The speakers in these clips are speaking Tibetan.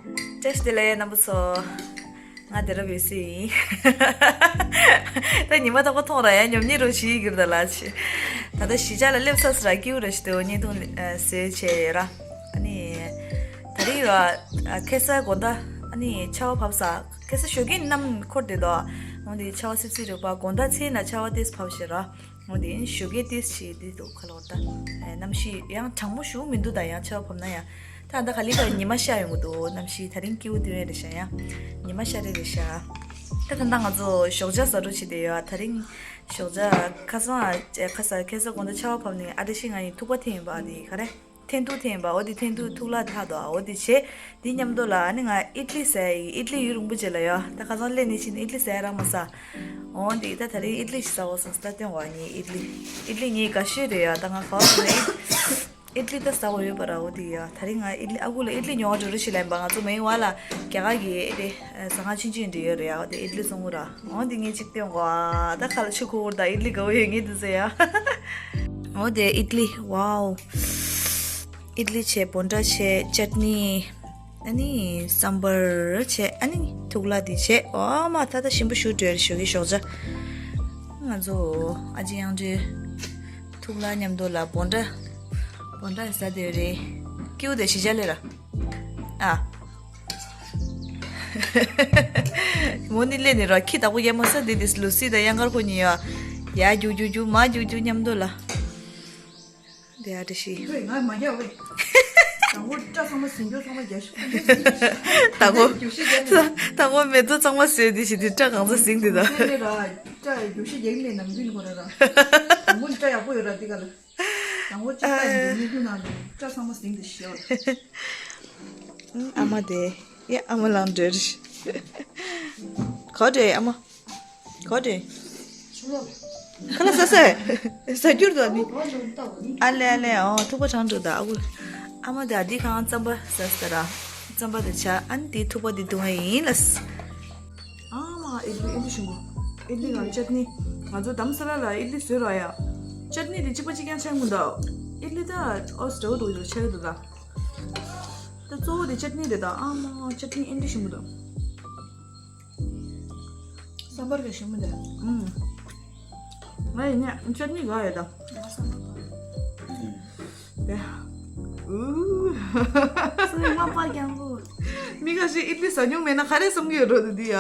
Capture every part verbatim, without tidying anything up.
བཀྲ་ཤིས་བདེ་ལེགས་རྣམ་པ་ཚོ། ང་དེ་ར་བེ་སི་ཡིན། ད་ཉི་མ་རྟག་པར་མཐོང་ར་ཡ་ཉོབ་ཉེ་རོ་ཞིག་གིར་ད་ལ་ཆེ། ད་ལྟ་གཞིས་ཆགས་ལ་སླེབས་ས་སུ་ར་སྐྱིད་པོ་ར་ཞིག་འདུག་བརྙན་ཐུང་ཨ་བཟོས་བྱས་ཡོད་ར། ཨ་ནི། ད་རེས་ཡོད་ཨ་ཁ་སང་དགོང་དག་ཨ་ནི་ཆར་པ་བབས་ས། ཁ་སང་ཞོགས་ཀས་གནམ་འཁོར་བསྡད་འདུག་འོན་ཏེ་ཆར་པ་སིབ་སིབ་རེད་པ། དགོང་དག་མཚན་ལ་ཆར་པ་ཏོག་ཙམ་བབས་ཤག་ར། འོན་ཏེ་ཞོགས་ཀས་ཏོག་ཙམ་ཞིག་འདི་འདུག་ག་ལོར་ད། ཨེ་གནམ་གཤིས་ཡང་གྲང་མོ་ཞེ་པོ་མི་འདུག་ད་ཡང་ཆར་པ་བབས་ན་ཡང་། ད་ད་ག་ལེ་ག་ཉི་མ་ཤར་ཡོང་གི་འདུག་གནམ་གཤིས་ད་རིང་སྐྱིད་པོ་དེ་རེད་ཤག་ཡ། ཉི་མ་ཤར་རེ་རེད་ཤག་ད་ད་ལྟ་ང་ཚོ་ཞོགས་ཇ་ཟ་འགྲོ་བྱེད་བསྡད་ཡོད། ད་རིང་ཞོགས་ཇ་ཁ་སང་ཨ་ཁ་སང་ཁ་སང་དགོང་དག་ཆར་པ་བབས་ནས་ཨ་བཀྲ་ཤིས་ང་ཡི་ཐུག་པ་འཐེན་ཡིན་པ་དེ་ག་རེ། འཐེན་ཐུག་འཐེན་པ་འོ་དེ་འཐེན་ཐུག་ཐུག་ལ་ཐག་འདུག་འོ་དེ་བྱས། དེ་མཉམ་དུ་ལ་ཨ་ནི་ང་ཨིད་ལི་ཟ་ཡི་ཨིད་ལི་ཡུན་རིང་པོ་རྗེས་ལ་ཡོད། ད་ཁ་སང་སླེབས་ནས་ཕྱིན་ཨིད་ལི་ཟ་ཡ་རག་མ་སོང་། འོ་དེ་ད་ད་རིང་ཨིད་ལི་ཞིག་ཟ་འོ་སོང་ད་སྟོན་བ་ངའི་ཨིད་ལི། ཨིད་ལི་ངའི་དགའ་ཤོས་རེད་ཡ། ད་ང་ག་བ་སོང་ན་ཨིད་ལི་ད་ཟ་འོ་ཡོད་པ་ར། འོ་དེ་ཡ་ད་རིང་ང་ཨིད་ལི་ཨ་ཁུ་ལ་ཨིད་ལི་ཉོ་བ་འགྲོ་རོགས་བྱེད་ལབ་ཡིན་པ། ང་ཚོ་མ་ཡིན་བ་ལ་རྒྱ་གར་གྱི་ཨེ་དེ་ཟ་ཁང་ཆུང་ཆུང་འདྲ་ཡོད་རེད་ཡ། འོ་དེ་ཨིད་ལི་བཙོང་གི་ར། འོ་དེ་ངས་གཅིག་སྟོན་གོ་ཨ་ད་ཁ་ལ་ཆུ་ཁོལ་གོ་ད་ཨིད་ལི་དགའ་བོ་ཡོད་ངས་དེ་ཟེར་ཡ། འོ་དེ་ཨིད་ལི་ཝའོ། ཨིད་ལི་བྱས་བོན་ཊ་བྱས་ཅཊ་ནི། ཨ་ནི་སམ་བར་བྱས་ཨ་ནི་ཐུག་ལ་དེ་བྱས་ཨོ་མ་ད་ད་ཞིམ་པོ་ཞུ་འདྲ་ཞོགས་ཀས་ཞོགས་ཇ། ང་ཚོ་ཨ་ཅེ་ཡང་འདྲ་ཐུག་ལ་མཉམ་དུ་ལ་བོན་ཊ། བོན་ཊ་ཟ་དེ་རེད། སྐྱིད་པོ་དེ་ཞི་ཇ་ལེ་ར། ཨ། མོ་ནི་ལེ་ནི་ར་ཁྱི་དག་པོ་ཡེ་མོ་ས་དེ་དེ་ལུ་སི་དང་གཡང་དཀར་ཁོ་གཉིས་ཡ། ཡ་རྒྱུག་རྒྱུག་རྒྱུག་མ་རྒྱུག་རྒྱུག་མཉམ་དུ་ལ། དེ་ཨ་ཏི་ཤི། ཁོས་ང་མ་རྒྱག་བས། དང་པོ་སྐྲ་ཚང་མ་ཟིན་རྒྱུ་ཚང་མ་རྒྱག་ཤོག་དང་པོ། རྒྱུག་ཤི་རྒྱག་ནས། དང་པོ་མེ་ཏོག་གཙང་མ་བཟོས་དེ་ཞི་དེ་སྐྲ་གང་ཚ་ཟིན་དེ་དང་། ཁྱེད་ནས་ར་སྐྲ་རྒྱུག་ཤི་རྒྱག་ནས་ནམ་རྒྱུན་ཁོ་ར་ར། དང་པོ་སྐྲ་ཡག་པོ་ཡོད་ར་དེ་ག་ལ། དང་པོ་སྐྲ་ཡག་ཡོད་ནས་རྒྱུ་ནང་ནས་སྐྲ་ཚང་མ་ཟིན་དེ་ཤི་ཡོད། ཨ་མ་དེ། ཡ་ཨ་མ་ལང་འདྲེར། ག་འདྲེ་ཨ་མ། ག་རེ། ཁ་ལག་ཟ་ཟ། ཟ་རྒྱུར་དོ་ནི། ཨ་ལེ་ཨ་ལེ་ཨོ་ཐུག་པ་གྲང་འགྲོ་ད་ཨ་ཁུ། ཨ་མ་དེ་ཨ་དེ་ཁང་རྩམ་པ་ཟ་ཟ་ར། རྩམ་པ་དེ་ཆ་ཨ་ནི་དེ་ཐུག་པ་དེ་བཏུང་བ་ཡིན་ལ། ཨ་མ་ཨེ་ལི་ཨེ་ལི་ཞིམ་པོ། ཨེ་ལི་ང་ཅཊ་ནི། ང་ཚོ་དྷ་རམ་ས་ལ་ལ་ཨེ་ལི་བཟོས་ར་ཡ། ཅཊ་ནི་དེ་གཅིག་པ་གཅིག་རྐྱང་ཆགས་མི་འདུག་ཨེ་ལི་ད་ཨོ་སི་འདྲ་བོ་འདུག་ཆགས་ཀྱི་འདུག་ད། ད་གཙོ་བོ་དེ་ཅཊ་ནི་རེད་ད་ཨ་མ་ཅཊ་ནི་ཨེ་ལི་ཞིམ་པོ་འདུག་སམ་བར་ག་ཞིམ་མི་འདུག་ཨུམ། ང་ཡིན་ནས་ཅཊ་ནི་ག་ཡོད་ད། ང་སམ་བར་ག་དེ། ཨུ། སུ་ཡིན་མ་པ་རྒྱང་པོ། མི་ཁ་ཤས་ཨི་ཏི་ལི་ཟ་མྱོང་མེད་ན་ག་རེ་གསུང་གི་ཡོད་འགྲོ་འདི་འདི་ཡ།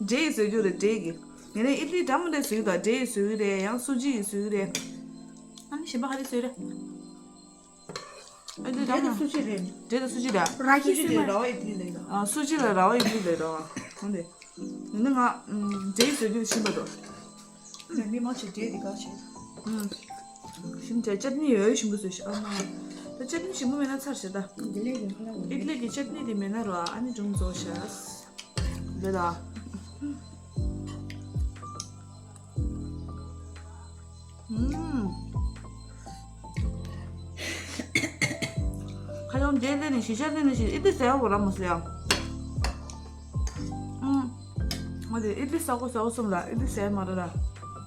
འབྲས་ཡི་བཟོས་རྒྱུ་རེད་འབྲས་ཀྱི། ངས་ནས་ཨི་ཏི་ལི་འདྲ་མི་འདྲ་བཟོས་ད་འབྲས་ཡི་བཟོས་རེད་ཡང་སུ་ཇི་ཡི་བཟོས་རེད། ཨ་ནི་གཞན་པ་ག་རེ་བཟོས་རེད། ཨ་འདི་འདྲ་མི་འདྲ། སུ་ཇི་རེད། འབྲས་དང་སུ་ཇི་རེད། ར་གི་སུ་ཇི་སུ་རེད་མ། ར་བ་ཨི་ཏི་ལི་ལབ་ཡོད། ཨ་སུ་ཇི་ལ་ར་བ་ཨི་ཏི་ལི་ལབ་ར། འོ་འདི། ཡིན་ན་ང་འབྲས་ཡི་བཟོས་རྒྱུ་ཤིན་པ་འདུག་ནས་མི་མང་ཆེ་འབྲས་འདི་ག་བྱེད། ཨུམ། ཞིམ་ཆེ་ཅཊ་ནི་ཡོད་ཞིམ་པོ་བཟོས་ཤག་ཨ་མ། ད་ཅཊ་ནི་ཞིམ་པོ་མེད་ན་ཚར་ཞེ་ད། འདི་ལས་ཀྱི་ཁ་ལག་ཨི་ཏི་ལི་གི་ཅཊ་ནི་དེ་མེད་ན་རོ་ཨ་ནི་སྒྲུང་རྫོགས་ཤག་འདི་ད། ཨུམ། ཁ་ཡོང་རྗེས་ལེན་ནས་ཞི་ཆ་ལེན་ནས་ཞི་ཨི་ཏི་ཟེར་བ་ར་མ་ཟེར་ཡང་། ཨུམ། ང་དེ་ཨི་ཏི་ཟ་གོ་ཟ་གོ་སོང་ལ་ཨི་ཏི་ཟེར་མ་ར་ར།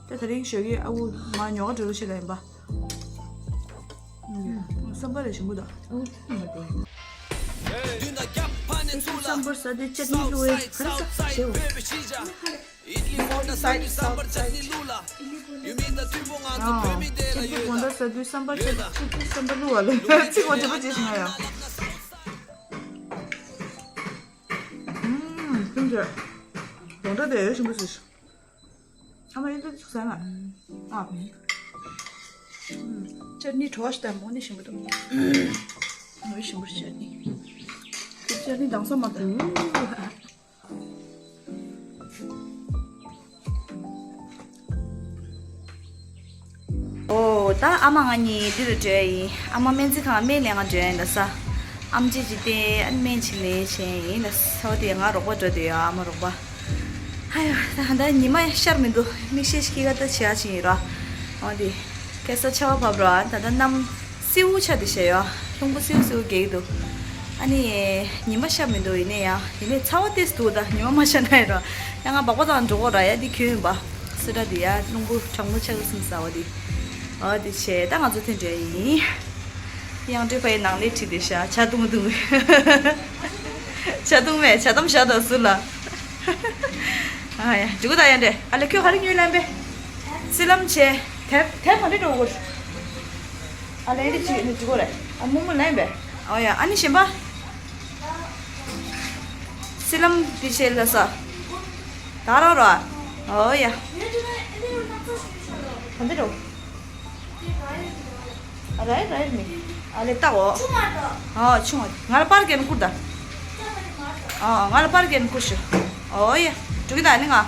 དེ་དེ་རིང་ཞོགས་ཀས་ཨ་ཁུ་མ་ཉོ་ག་འགྲོ་རོགས་བྱེད་ལ་ཡིན་པ། ཨུམ། སམ་བར་རེ་ཞིམ་པོ་དང་། ཨུམ། སམ་བར་ཟ་དུས་ཅཊ་ནི་བླུགས་ཨེ་ག་རེ་ཟ་ཞེའོ། ཨ། ཅི་ཅི་དགོང་དག་ཟ་དུས་སམ་བར་ཅི་ཅི་སམ་བར་བླུགས་བ་ལ་ཚིག་པ་དྲི་པ་ཅི་ཞིག་ང་ཡ། ཨུམ། ཁྱིམ་ཆ། དགོང་དག་དེ་ཡོད་ཞིམ་པོ་ཞིག་ཨ་མ་ཡིན་ད་ཅིག་ཟ་ན། ཨ། ཅར་ནི་བྲོ་བ་ཞིག་དང་མོ་ནི་ཞིམ་པོ་འདུག་མོ་ཡི་ཞིམ་པོ་ཅར་ནི། ཅར་ནི་དྭངས་ས་མ་དང་། ཨོ། ད་ཨ་མ་ང་གཉིས་འདི་རུ་འགྲོ་ཡ་ཡིན། ཨ་མ་སྨན་རྩིས་ཁང་སྨན་ལེན་ག་འགྲོ་ཡ་ཡིན་ད་ས། ཨམ་ཆི་ཅིག་བསྟན་ཨ་ནི་སྨན་ཅིག་ལེན་བྱས་ཡིན་ད་ས། འོ་དེ་ང་རོགས་པ་འགྲོ་དེ་ཡོད་ཨ་མ་རོགས་པ། ཧ་ཡོ། ད་ད་ཉི་མ་ཤར་མི་འདུག་མིག་ཤེལ་ཞིག་ཁྱེར་ག་ད་བྱེད་ཡ་ཅིག་ཡིན་ར། འོ་དེ། ཁ་སང་ཆར་པ་བབས་ར་ད་ད་གནམ། སེའུ་ཆ་དེ་བྱས་ཡོད། རླུང་བུ་སེའུ་སེའུ་རྒྱག་གི་འདུག་ཨ་ནི། ཉི་མ་ཤར་མི་འདུག་ཡིན་ནའི་ཡང་ཡིན་ནའི་ཚ་བ་ཏོག་ཙམ་འདུག་ད་ཉི་མ་མ་ཤར་ན་ཡིན་རོགས། ཡང་ང་སྦག་སྦག་བཏང་འགྲོ་གོ་ར་ཡ་འདི་ཁྱོད་ཡིན་པ། སུ་འདྲ་འདི་ཡ་རླུང་བུ་གྲང་མོ་ཆགས་ཀྱི་སོང་ཟ་བ་འདི། ཨ་འདི་བྱས་ད་ང་ཚོ་དེ་འདྲ་ཡིན། ཡང་སྤྲོད་པ་ཡི་ནང་ལས་ཁྲིད་དེ་ཤ་ཆ་བཏུང་བཏུང་། ཇ་འཐུང་མེད། ཇ་དམ་བཞག་དང་ཟུར་ལ། ཨ་ཡ། འཇུག་ད་ཡ་འདྲེ། ཨ་ལེ་ཁྱོད་ག་རེ་ཉོས་ལན་པས། སི་ལམ་བྱས། དེབ་དེབ་མ་འདྲེ་འགྲོ་གོ། ཨ་ལེ་འདི་ཅི་ནི་འཇུག་གོ་རེད། ཨ་མུ་མུ་ལན་པས། ཨོ་ཡ། ཨ་ནི་གཞན་པ། སི་ལམ་འདི་བྱས་ལ་ས། ད་རོ་རོ། ཨོ་ཡ། ག་འདྲེ་འགྲོ། རའི་རའི་མི། ཨ་ལེ་ལྟ་འོ། ཨ་ཆུང་བ། ང་ལ་པར་རྒྱན་བསྐུར་ད། ཨ་ང་ལ་པར་རྒྱན་བསྐུར་ཤོག་ཨོ་ཡ། འགྲོ་གི་ད་ནི་ང་།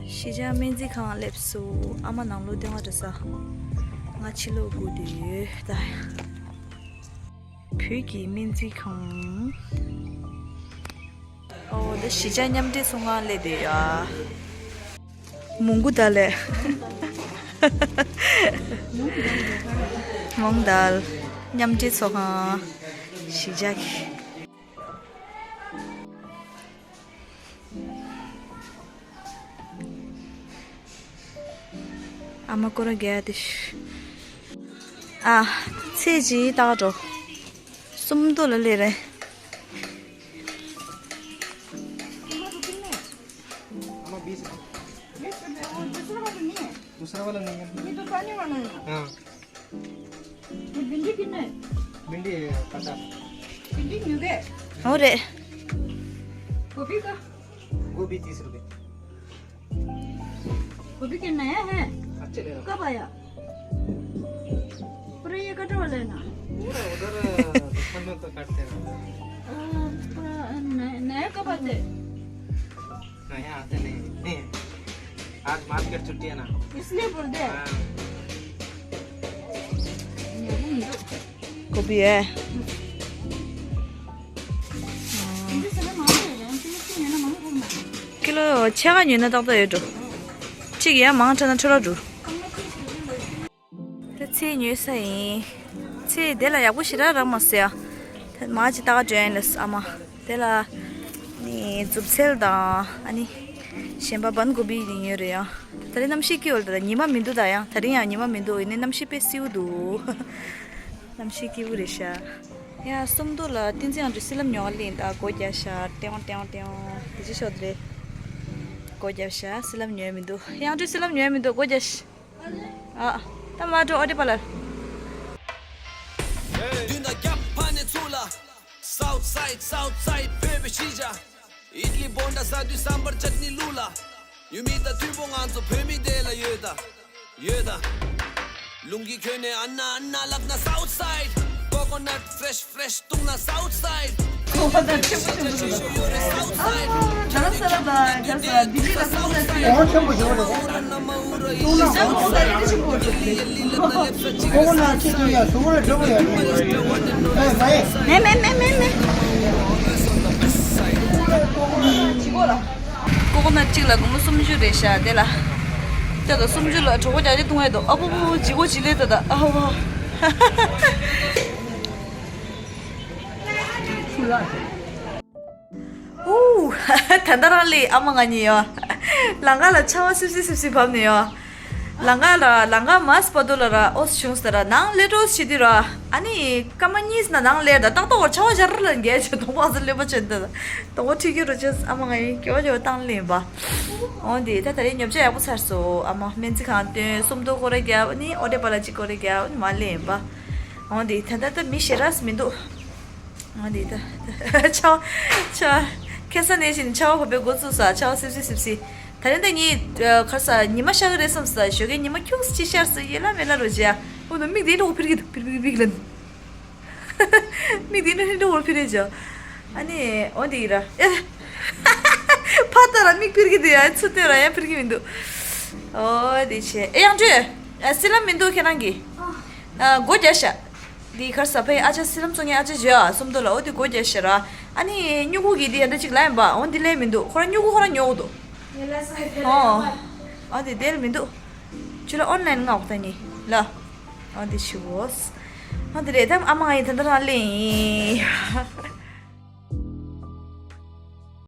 གཞིས་ཆགས་སྨན་རྩིས་ཁང་སླེབས་སོང་། ཨ་མ་ནང་ལོགས་སྟོན་པ་འགྲོ་ས། ང་ཕྱི་ལོགས་སྒུག་བསྡད་ཡོད་ད། བོད་ཀྱི་སྨན་རྩིས་ཁང་། ཨོ་ད་གཞིས་ཆགས་མཉམ་འབྲེལ་ཚོགས་ཁང་སླེབས་བསྡད་ཡོད། མོང་གུ་དལ་ལེ། མོང་དལ། མཉམ་འབྲེལ་ཚོགས་ཁང་། གཞིས་ཆགས་ཀྱི། ཨ་མ་སྐོར་ར་རྒྱག་དེ། ཨ། ཚེས་གཅིག་ལྟ་འགྲོ། སུམ་མདོ་ལ་སླེབས་རེད། दूसरा वाला नहीं है। ये तो पानी वाला है। हाँ। ये भिंडी कितना है? भिंडी है पचास। भिंडी क्यों है? और है। गोभी का? गोभी तीस रुपए। गोभी के नया है? अच्छे ले रहा। कब आया? पूरा ये कटा वाला है ना? पूरा उधर दुकान में तो काटते हैं। आ, पूरा नया, नया कब आते हैं? नहीं, आते नहीं, नहीं। आज मार्केट छुट्टी है ना। इसलिए बोल दे। हाँ। गोभी है। किलो ཕྱེད་ཀ་ཉོས་ན་ཏག་ཏག་ཡོད་འགྲོ། གཅིག་ཡང་མང་དྲགས་ན་འཕྲོ་བརླག་འགྲོ། ད་ཚལ་ཉོས་ས་ཡིན། ཚལ་དེ་ལ་ཡག་པོ་ཞེ་དྲག་རག་མ་སོང་ཡ། ད་མ་ཅི་ལྟ་ག་འགྲོ་ཡིན་ལ་ཨ་མ། དེ་ལ་ནི་མཛུབ་ཚལ་དང་ཨ་ནི་གཞན་པ་བན་གོ་བི་ནི་ཡོད་རེད་ཡ། ད་རེས་གནམ་གཤིས་སྐྱིད་པོ་རེད། ད་ཉི་མ་མི་འདུག་ད་ཡང་ད་རེས་ཡང་ཉི་མ་མི་འདུག་ཡིན་ནའི་གནམ་གཤིས་དཔེ་བསིལ་པོ་འདུག་གནམ་གཤིས་སྐྱིད་པོ་རེད་ཤག་ཡ་སུམ་མདོ་ལ་བསྟན་འཛིན་ཨང་གྲུ་སི་ལམ་ཉོ་ག་སླེབས་ཡིན། ད་སྒོ་རྒྱབ་ཤག་ཏེའོ་ཏེའོ་ཏེའོ། དེ་ཅི་ཤོག་དེ་རེད། སྒོ་རྒྱབ་ཤག་སི་ལམ་ཉོས་མི་འདུག་ཡང་ཨང་གྲུ་སི་ལམ་ཉོས་མི་འདུག་སྒོ་རྒྱབ་ཤག་ཨ། ད་མ་འགྲོ་ཨོ་ཏེ་པ་ལ། མདུན་དང་རྒྱབ་ཕ་ནས་ཚུར་ལ། South side, South side བོད་པའི་གཞིས་ཆགས། ཨིད་ལི་བོན་ཌ་ཟ་དུས་སམ་བར་ཅད་ནི་བླུགས་ལ། ཡུལ་མི་དང་མཐུན་པོ་ང་ཚོ་བོད་མི་དེ་ལ་ཡོད་ད། ཡོད་ད། ལུང་གི་ཁྱོན་ནས་ཨ་ན་ཨ་ན་ལབ་ན་South side། Coconut fresh fresh བཏུང་ན་South side། ཁོ་ཁོ་ནར་ཆེན་པོ་ཆེན་པོ་ཞིག་རེད། རྡ་རམ་ས་ལ་དང་ག་ས་ལྡི་ལི་ལ་ཁོ་ཁོ་ནར་ཆེན་པོ་ཆེན་པོ་ཞིག་རེད། ཁོ་ཁོ་ནར་ཆེན་པོ་ཆེན་པོ་ཞིག་རེད། ཁོ་ཁོ་ནར་ཆེན་པོ་ཡ་སུ་གོ་ལ་འགྲོ་གི་ཡ་རེད། མེ་མེ་མེ་མེ་མེ། ཁོ་ཁོ་ནར་གཅིག་ལ་སྒོར་མོ་སུམ་ཅུ་རེད་ཤག་དེ་ལ། དེ་ལ་སུམ་ཅུ་ལ་གྲོད་ཁོག་རྒྱག་ཅིག་བཏུང་ཡས་འདུག་ཨ་ཕོ་ཕོ་ཕོ་ལྗིད་ཁོག་ལྗིད་ལེ་ད་ད་ཨ་ཕོ་ཕོ། ཨུ། ད་ལྟ་རང་ལས་ཨ་མ་ང་གཉིས་ཡོད། ལམ་ཁ་ལ་ཆར་པ་སིབ་སིབ་སིབ་སིབ་བབས་ནས་ཡོད། ལམ་ཁ་ལ་ལམ་ཁ་མ་སྤ་རྡོ་ལ་ར་ཨོ་བྱུང་ཟེར་ར་ནང་སླེབས་འགྲོ་བྱེད་དུས་ར། ཨ་ནི་སྐར་མ་གཉིས་ན་ནང་སླེབས་ད་ཏག་ཏག་བར་ཆར་པ་ཞར་ལ་འགྱེལ་བྱས་གདོང་པ་ཚོ་སླེབས་པ་བྱས་འདི་གདོང་པ་ཁྲིད་རྒྱུ་རུ་བྱས་ཨ་མ་ང་ཡིན་སྐྱོ་སྐྱོ་བཏང་ལེན་པ། འོ་འདི་ད་ད་རེས་ཉོ་ཆ་ཡག་པོ་ཚར་སོང་ཨ་མ་སྨན་རྩིས་ཁང་བཏོན་སུམ་མདོ་སྐོར་ར་རྒྱབ་ཨ་ནི་ཨོ་ཏེ་པ་ལ་གཅིག་སྐོར་ར་རྒྱབ་ཨ་ནི་མ་ལེན་པ། འོ་འདི་ད་ད་ད་མི་ཞེ་དྲགས་མི་འདུག་འོ་འདི་ད་ད་ཆ་ཆ་ཁ་སང་ནས་བཞིན་ཆར་པ་བབས་པའི་འགོ་བཙུགས་ས་ཆར་པ་སིབ་སིབ་སིབ་སིབ། ད་རིང་ད་ངས་ག་རེ་ཟ་ཉི་མ་ཤར་གི་རེད་བསམ་ས་ཞོགས་ཀས་ཉི་མ་ཁྱུག་ཙམ་ཅིག་ཤར་སོང་ཡེ་ལ་མེ་ལ་རུ་བྱས། འོ་ན་མིག་དེ་འདྲ་བོ་འཕིར་གི་འདུག་འཕིར་འཕིར་འཕིར་གི་ལ་ནི། མིག་དེ་འདྲ་འདྲ་བོ་འཕིར་རེད་བྱས། ཨ་ནི་འོ་འདི་ཡིན་ར། ཨེ། ཕར་ལྟ་ར་མིག་འཕིར་གི་འདུག་ཡ་ཚུར་ལྟོས་ར་ཡང་འཕིར་གི་མི་འདུག་འོ་དེ་བྱས་ཨེ་ཡང་སྤྲོད། ཨ་སི་ལམ་མི་འདུག་ཁྱེད་རང་གི། ཨ་སྒོ་རྒྱབ་ཤག་འདི་ག་རེ་ཟ་ཕའི་ཨ་ཅག་སི་ལམ་བཙོང་མཁན་ཨ་ཅག་བྱོས་ཨ་སུམ་མདོ་ལ་འོ་དེ་སྒོ་རྒྱབ་ཤག་ར། ཨ་ནི་སྨྱུ་གུ་གི་འདི་ཡ་འདྲ་ཅིག་ལ་ཡིན་པ་འོ་འདི་ལས་མི་འདུག་ཁོ་རང་སྨྱུ་གུ་ཁོ་རང་ཉོ་གི་འདུག་ཨོ། ཨ་འདི་དེ་ལ་མི་འདུག་ཁྱོད་ལ་ཨོན་ལན་མངགས་ད་ནི་ལ། ཨ་འདི་ཞུ་གོ་ཨ་འདི་རེད་ད་ཨ་མ་ང་ཡིན་ད་ལྟ་རང་ལེན་ཡིན།